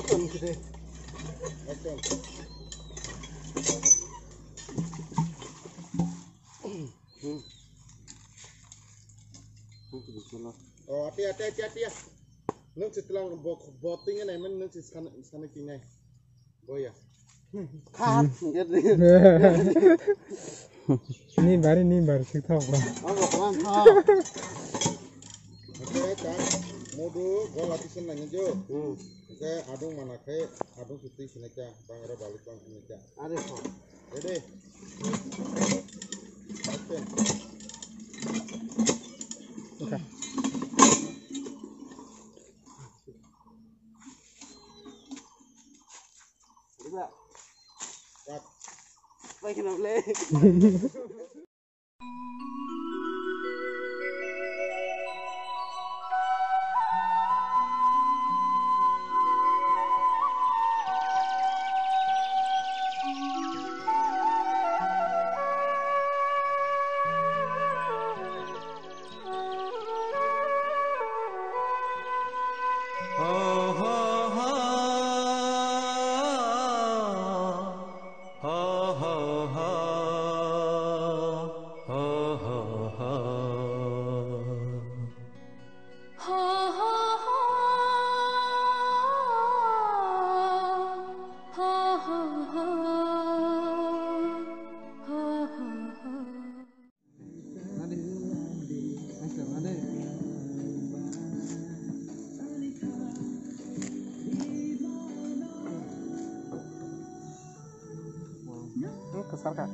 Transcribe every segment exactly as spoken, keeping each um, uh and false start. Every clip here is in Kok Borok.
Action. Oh, atia, atia, atia, atia. Nung si telang bo, bo tingga nai man, nung si sana, sana kinai. Boya. Khat. Ni bari, ni bari, sik thok ba. Ang ko kalang thok. Oke, ta. Modu, gol ati sen nanya jo. Hmm. Oke, adung mana khe, adung suti sini kya, bang ro balik bang sini kya. Are thok. Ready? Action. Okay. Diba? Cut. Paikana bole. Kwsar kha.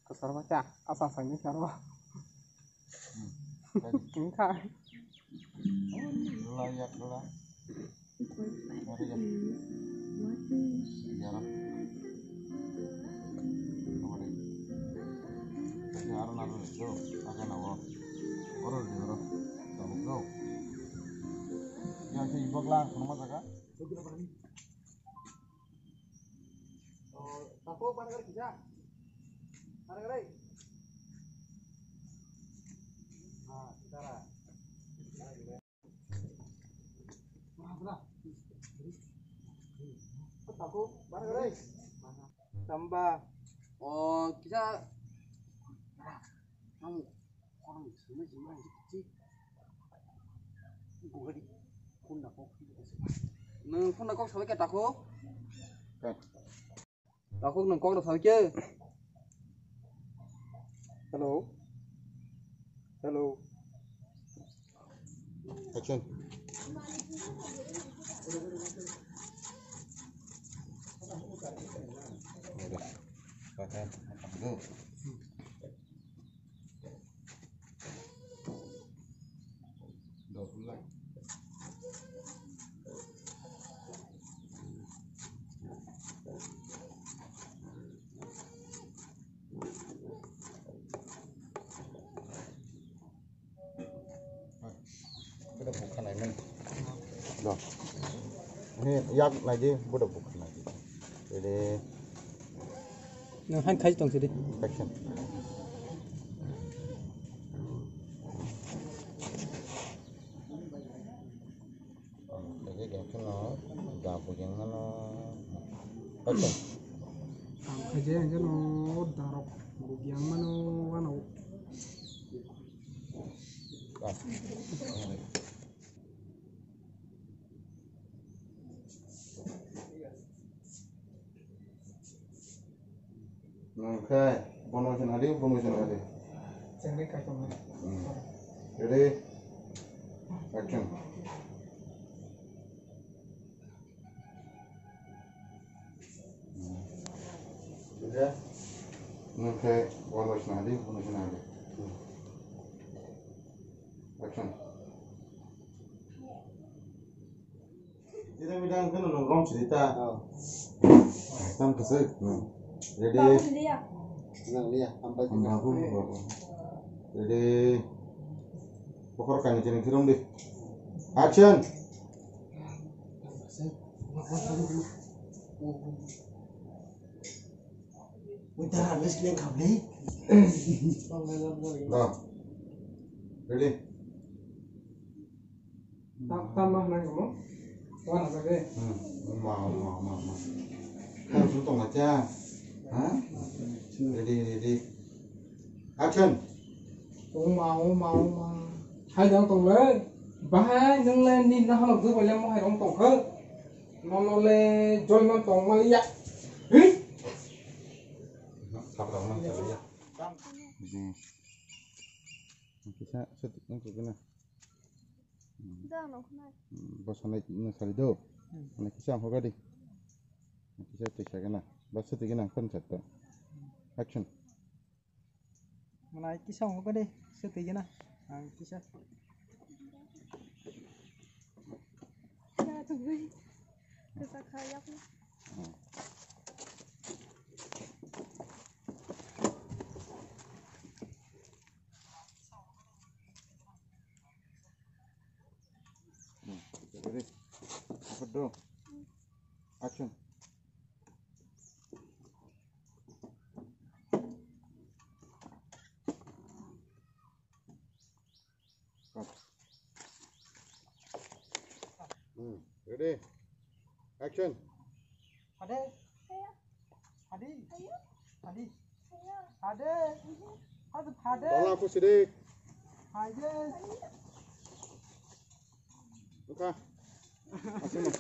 Kwsar ba cha, asa sangni sar ba. Hmm. Wngkha. Dula yak dula. Mari ya. Yara. Kamari. Kasi aro naru do, aga nawo. Oro di oro. Tabuk do. Yang si ibak lang, kono ma jaga? Tako, mana kali kita? Mana kali? Nah, sekarang. Tako, mana kali? Tamba. Oh, kita. Kamu, kamu, semua, semua, Nwng phone na kok sabai khe takhuk. Takhuk nwng kok rw sabai khe. Hello. Hello. Action. Go. Buda bukha nai mani. Do. Ni yak nai di, buda bukha nai di. Jadi. Nang han khai tong sidi. Action. Jadi gengkhe no, da bujeng mano. Action. Kam khai je hingke no, darok bujeng mano, wano. Nang khe bono se nadi, bono se nadi. Chengri kaitor nai. Hmm. Ready? Action. Nang khe bono se nadi, bono se nadi. Action. Jira midang kheno nong rom siri ta. Oh. Tam khasai. Hmm. Ready? Nang liya, ampai. Ambabu, babu. Ready? Pokor kani chini khirom di. Action. Udah habis link kami. Go. Ready? Tam, tam mah nang kamu. Wana bagi. Hmm. Uma, uma, uma, uma. Kamu tuh tong aja. Hah? Ready, ready. Action. Uma, uma, uma. Hai dong tong le. Bahai nung le ni na halok du bole mo hai rong tong khe. Nono le joy man tong ma ya. Hei. Sabra ma ya. Kisa sut nang kukuna. Da no khna. Bosanai no sari do. Ana kisa hoga di. Kisa tisa gana. Bas sut gana kon chatta. Action. Mana kisa hoga di. Sut gana. Ang kisa. Ya tu gui. Kisa khayak. Ready? Apa do? Action. Cut. Hmm. Ready? Action. Hade. Hadi. Hadi. Hade. Hadi. Hade. Tolong aku sidik. Hade. Buka. Asik mas.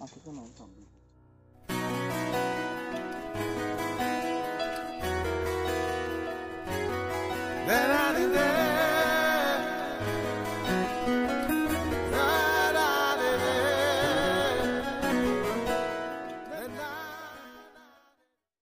Asik mas.